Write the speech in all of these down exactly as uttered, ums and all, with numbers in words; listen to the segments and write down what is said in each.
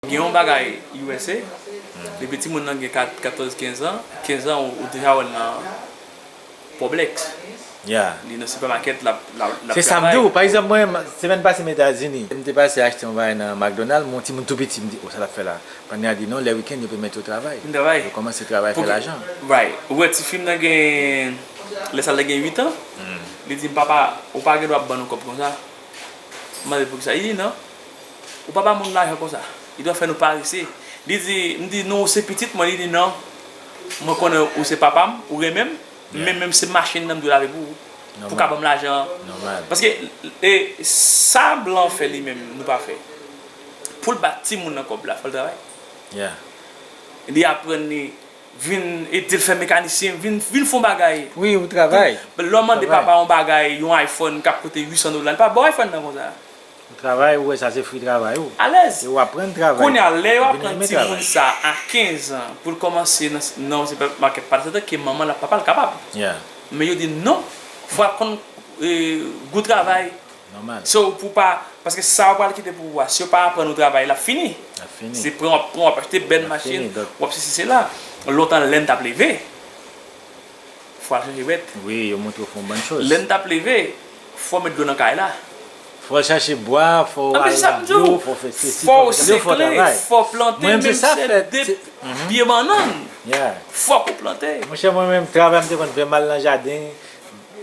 Gen yon bagay U S A, depi timoun nan gen kat- katòz, kenz an, kenz an, ou, ou deja wè l nan Publix. Yeah. Li nan supermarket, l ap, l ap, l ap Se sa m di travay. w. Pa egzanp, mwen, semèn pase m Etazini, m te pase achte yon bagay nan McDonald, yon timoun tou piti, m di, o, sa l ap fè la. Pandan a di, non, lè wikenn, yo pèmèt yo travay. Vin travay. Yo kòmanse travay, fè Pou- lajan. Right. Ou wè ti fi m nan gen, lè sa l gen uit an, li di m, papa, ou pa gen dwa ap ban nou kòb konsa. M mande poukisa. Li di, non, ou pa ba moun lajan konsa. Li dwe fè nou parese. Li di, m di, non, ou se pitit mwen. Li di, non, mwen konnen ou se papa m, ou renmen m, men menm se machin nan m dwe lave pou ou. Pou ka ban m lajan an. Nòmal. Paske e, sa blan fè li menm, nou pa fè. Pou l ba timoun nan kòb la, fò l travay. Yeah. Li aprann li vin ede l fè mekanisyen, vin, vin fè yon bagay. Wi, ou travay. Lè w mande papa yon bagay, yon iPhone k ap koute uit san dola, li pa ba w iPhone nan konsa. Ou travay, ou wè sa se fri travay ou. Alèz. E ou aprann travay. Kounye a, lè yo Vin aprann renmen timoun travay. Sa a kenz an, pou l kòmanse nan, nan se pa makèt pa l, se ke manman l ap, papa l kapab. Yeah. Men yo di non, fò l aprann e, gou travay. Nòmal. So, pou pa, paske sa w pral kite pou ou a, si yo pa aprann ou travay, l ap fini. L ap fini. Se pran w ap, pran w ap achte bèl L ap machin, fini, donk. W ap sesi sela. Lontan lè n t ap leve, fò al chanje bwèt. Wi, yo montre w fè yon bann choz. Lè n t ap leve, fò w met dlo nan kay la. Fò w chache bwa, fò w Anpil al sa m di dlo, w, fò w fè sesi, fò w fò w fè sekle, travay. Fò w plante, Mwen menm se menm sa se fèt, de se- pye bannann. Yeah. Fòk ou plante. Monchè, mwen menm, travay m te konn fè, m al nan jaden,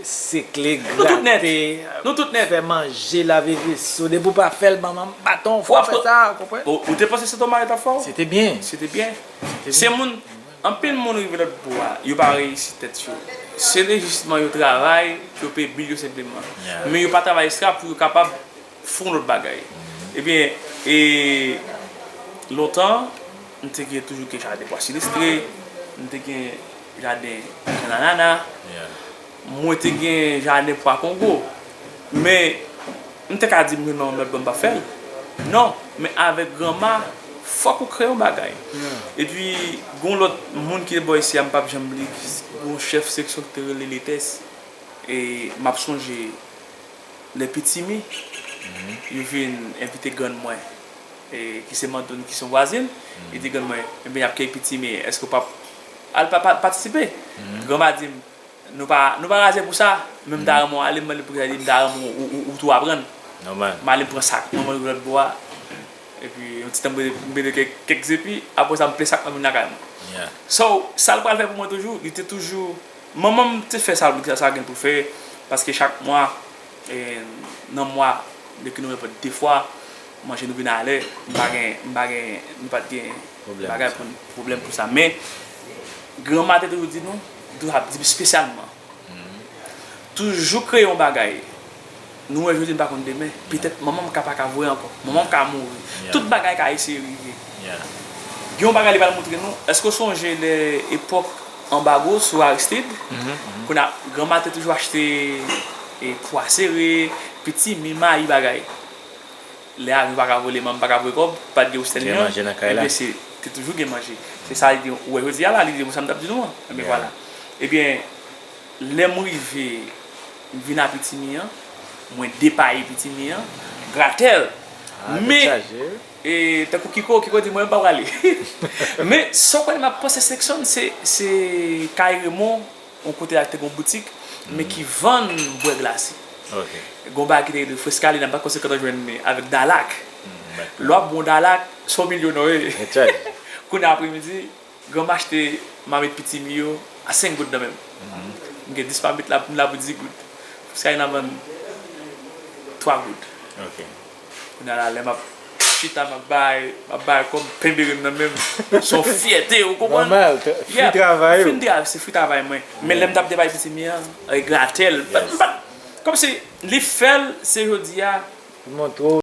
sekle, Nou tout nèt. grate, Nou tout nèt. Fè manje, lave veso. Depi w pa fè l, manman m baton, fò w fè sa, w konprann? Ou, ou te panse se Thomas yo t ap fè w? Se te byen. Se te byen. Se moun, anpil moun rive lòt bò a, yo pa reyisi tèt yo. Se de jisman yo travay, pou yo peye bil yo senpleman. Yeah. Men yo pa travay ekstra pou yo kapab fè yon lòt bagay. Ebyen, e, lontan, m te gen toujou gen jaden pwa silestre, m te gen jaden grenn anana, Yeah. mwen te gen jaden pwa kongo. Men, m te ka di m non, mèt ban m pa fè l. Non, men avèk granma, fòk ou kreye yon bagay. Epi, gen yon lòt moun ki te bò isi a, m p ap janm li, gen yon chèf seksyon ki te rele Letès. E m ap sonje lè Pitimi, yo vin envite grann mwen, e, ki se Mantoun, ki se yon vwazin, li di grann mwen, ebyen, y ap keyi Pitimi, èske w p ap al pa, pa, patisipe? Granma di m, nou pa, nou pa raze pou sa, men m ta renmen w ale, m mande pou ki sa, li di m ta renmen w, ou, ou, ou tou aprann. Nòmal. M ale m pran sak mwen, mwen rive lòt bò a, epi yon ti tan m mete, m mete kèk, kèk zepi, apre sa m plen sak mwen vin lakay mwen. Yeah. So, sa l pral fè pou mwen toujou, li te toujou, manman m te fè sa, sa, sa gen pou fè, paske chak mwa, e, nan mwa, depi nou repòt de fwa, manje nou vin alè, m pa gen, m pa gen, nou pa t gen Pwoblèm bagay pou pou, pwoblèm pou sa. Men, granma te toujou di nou, toujou ap di m espesyalman, toujou kreye yon bagay. Nou wè jodi, n pa konn demen. Petèt manman m ka pa ka voye ankò. Manman m ka mouri. Yeah. Tout bagay ka eseye rive. Yeah. Gen yon bagay li pral montre nou. Èske w sonje lè epòk anbago sou Aristide? Kounye a, granma te toujou achte e, pwa sere, pitimi, mayi, bagay. Lè avyon pa ka vole, manman m pa ka voye kòb, pa t gen westèn Gen li an, manje nan kay la. Ebyen, se te toujou gen manje. Se sa li di, ou wè jodi a la, li di m sa m t ap di nou an. Ebyen, Yeah. vwala. Ebyen, lè m rive, m vin a Pitimi an, mwen depaye Pitimi an, gratèl. Ah, Men, tèt chaje. e, tankou Kiko, Kiko di mwen m pa prale. Men, sa w konnen m ap panse Sexton, se, se Kay Raymond, yon kote la ki te gen yon boutik, men ki vann bwè glase. Ok. Gen yon bagay ki te rele Frescalina, m pa t konn se kote w jwenn li, avèk Dalak. Mm, dakò. Lè w ap bwè yon Dalak, se yon milyon w ye. Tèt chaje. Kounye a apremidi, granma achte mamit Pitimi yo a senk goud nan men m. M gen dis mamit la, m la pou dis goud. Frescalina vann twa goud. Ok. Kounye a la, lè m ap chita, m ap bay, m ap bay kòb, penberen m nan men m. Se yon fyète, ou konprann? Nòmal, t- fwi Yeah, travay ou. Fwi travay, se fwi travay mwen. Men lè m t ap depaye Pitimi an, e, gratèl. Yes. Kòmsi, li fè l, se jodi a, Montre w.